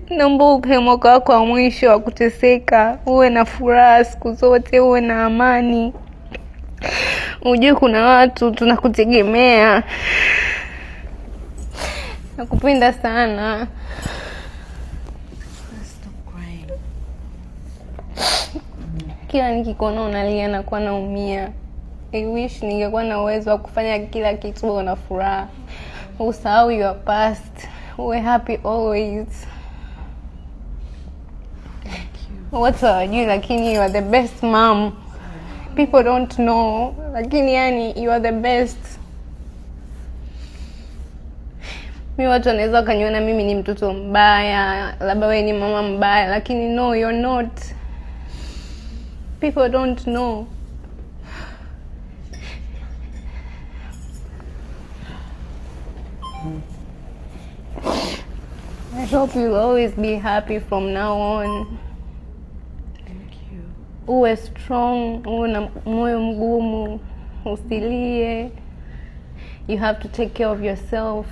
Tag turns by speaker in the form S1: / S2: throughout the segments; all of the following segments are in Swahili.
S1: Naomba ukae mwaka wako wa mwisho wa kuteseka, uwe na furaha siku zote, uwe na amani. Ujue kuna watu tunakutegemea. Nakupenda sana.
S2: Stop crying.
S1: Kila nikikuona unalia nakuwa naumia. I wish ningekuwa na uwezo wa kufanya kila kitu uwe na furaha. Usahau your past. Uwe happy always.
S2: Thank you.
S1: Watu hawajui lakini you are the best mom. People don't know lakini yani you are the best. Mi watu wanaweza wakaniona mimi ni mtoto mbaya, labda wewe ni mama mbaya, lakini no, you're not. People don't know. I hope you'll always be happy from now on.
S2: Thank you.
S1: Uwe strong, uwe na moyo mgumu, usilie. You have to take care of yourself.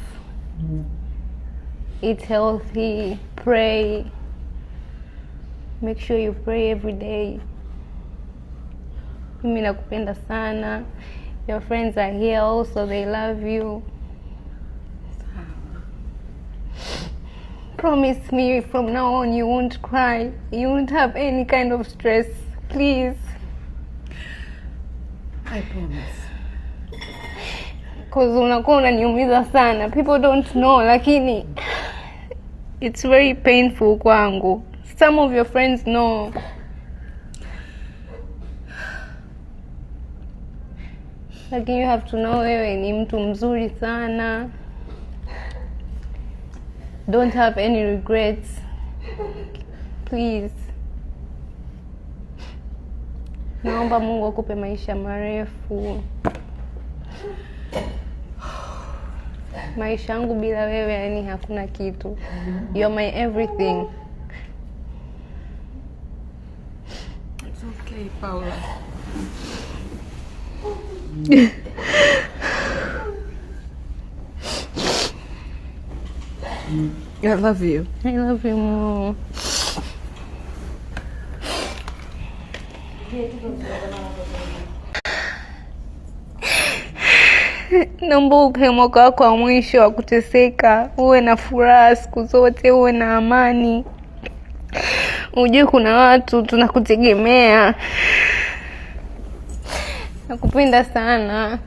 S1: Eat healthy, pray. Make sure you pray every day. Mimi nakupenda sana. Your friends are here also, they love you.
S2: Sawa.
S1: Promise me from now on you won't cry. You won't have any kind of stress. Please.
S2: I promise.
S1: Cause unakuwa unaniumiza sana. People don't know, lakini it's very painful kwangu. Some of your friends know. Lakini you have to know wewe ni mtu mzuri sana. Don't have any regrets. Please. Naomba Mungu akupe maisha marefu. Maisha yangu bila wewe yani hakuna kitu. You're my everything.
S2: It's okay, Paula. I love you.
S1: I love you more. Naomba ukae mwaka wako wa mwisho wa kuteseka, uwe na furaha siku zote, uwe na amani. Ujue kuna watu tunakutegemea. Nakupenda sana.